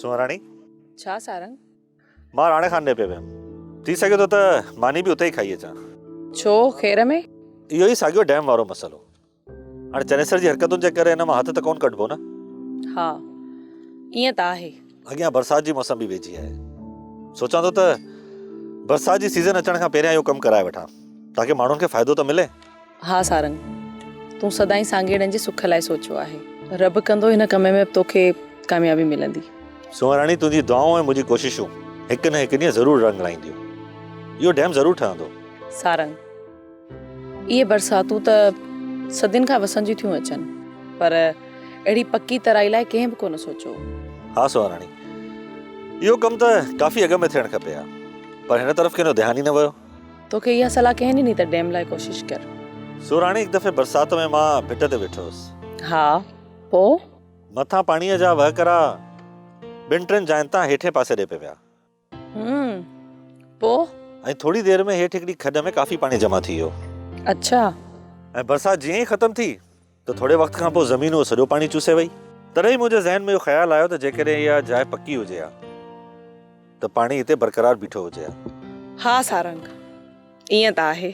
سونهراڻي. ڇا سارنگ؟ مان راڻي خان ڏي پئي ويم. ٿي سگهي ٿو ته ماني به اتي ئي کائي اچان. ڇو خير ۾؟ اهو ئي ساڳيو ڊيم وارو مسئلو. هاڻي چنيسر جي حرڪتن جي ڪري ان مان هٿ ته ڪونه ڪڍبو نه. ها ائين ته آهي. اڳيان برسات جي موسم به ويجهي آهي. سوچان ٿو ته برسات جي سيزن اچڻ کان پهريان اهو ڪم ڪرائي وٺان تاڪه ماڻهن کي فائدو ته ملي. ها سارنگ، تون سدائين سانگيئڙن جي سک لاء سوچيو آهي. رب ڪندو هن ڪم ۾ به توکي ڪاميابي ملندي. سونهراڻي تنهنجي دعائون ۽ منهنجي ڪوششون هڪ نه هڪ ڏينهن ضرور رنگ لائينديون. اهو ڊيم ضرور ٺهندو. سارنگ، اهي برساتون ته صدين کان وسنديون ٿيون اچن، پر اهڙي پڪي ترائي لاء ڪنهن به ڪونه سوچيو. ها سونهراڻي، اهو ڪم ته ڪافي اڳ ۾ ٿيڻ کپي ها، پر هن طرف ڪنهن جو ڌيان ئي نه ويو. توکي اها صلاح ڪنهن ڏني ته ڊيم لاء ڪوشش ڪر؟ سونهراڻي، هڪ دفعي برسات ۾ مان ڀٽ تي ويٺو هوس. ها، پوء؟ مٿان پاڻيء جا وهڪرا ٻن ٽن جاين تان هيٺين پاسي ڏي پئي ويا. هم، پوء؟ ۽ ٿوري دير ۾ هيٺ هڪڙي کڏ ۾ ڪافي پاڻي جمع ٿي ويو. اڇا. ۽ برسات جيئن ئي ختم ٿي ته ٿوري وقت کان پوء زمين اهو سڄو پاڻي چوسي وئي. تڏهن ئي منهنجي ذهن ۾ اهو خيال آيو ته جيڪڏهن اها جاء پڪي هجي ها ته پاڻي هتي برقرار بيٺو هجي ها. ها سارنگ، ائين ته آهي.